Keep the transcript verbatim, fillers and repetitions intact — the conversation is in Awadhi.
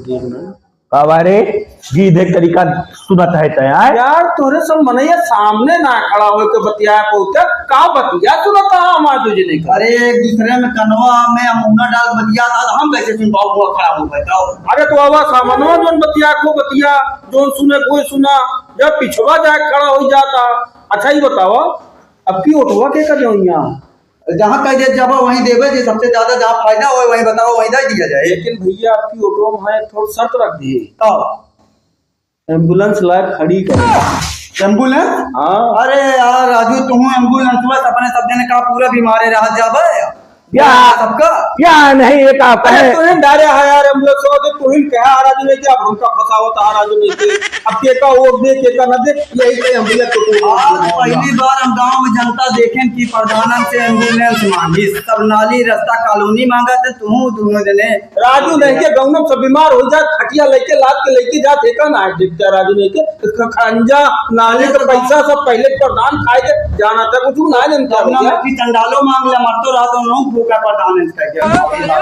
का बारे? गीधे क तरीका सुनत है तै, आय? यार, तोरे सब मनैया सामने ना खड़ा होइके बतिया पउते, का बतिया सुनत है हमार दूजने का? अरे, एक दूसरे में कनवा में अमूना डाल बतिया था, तो हम कैसे सुन पाओ, हुआ खड़ा हो गए, बताओ। अरे, तो आवा सामनवा जोन बतिया को बतिया, जोन सुने कोई सुना, जब पिछवा जाए खड़ा हो जाता। अच्छा, ये बताओ, अब की ओटवा के कर जाऊँ यहाँ? जहाँ कह दे जाबा वहीं देबे, जे सबसे ज्यादा जहाँ फायदा होए वहीं बताओ, वहीं दे दिया जाए। लेकिन भैया, आपकी ऑटो में है, थोड़ा शर्त रख दिए। का? एम्बुलेंस लाए खड़ी कर। एम्बुलेंस? हाँ। अरे यार राजू, तुम एम्बुलेंस बस अपने सब जने का पूरा बीमारे रह जाबे। या, सबका? या नहीं, ये का अरे कहे? तुहिन डारे है यार, एम्बुलेंस वाले तुहिन कहा राजू नहीं कि अब हमका फंसावत है राजू नहीं कि अब के का वोट दे, के का ना दे, यही कहे हम भैया तो आज पहली बार हम गांव में जनता देखें कि प्रधानन से एम्बुलेंस मांगी, सब नाली रास्ता कॉलोनी मांगा थे, तू दोनों जने राजू नहीं के गौनम सब बीमार हो जात, खटिया लेके लाद के लेके जात, एका ना है दिखता राजू नहीं के ख-, खंजा नाली का पैसा सब पहले प्रधान खाए के जाना था, कुछ ना जनता हो गया। चंडालो मांग ले, मर तो रहा तो लोग भूखा प्रधान है इसका क्या?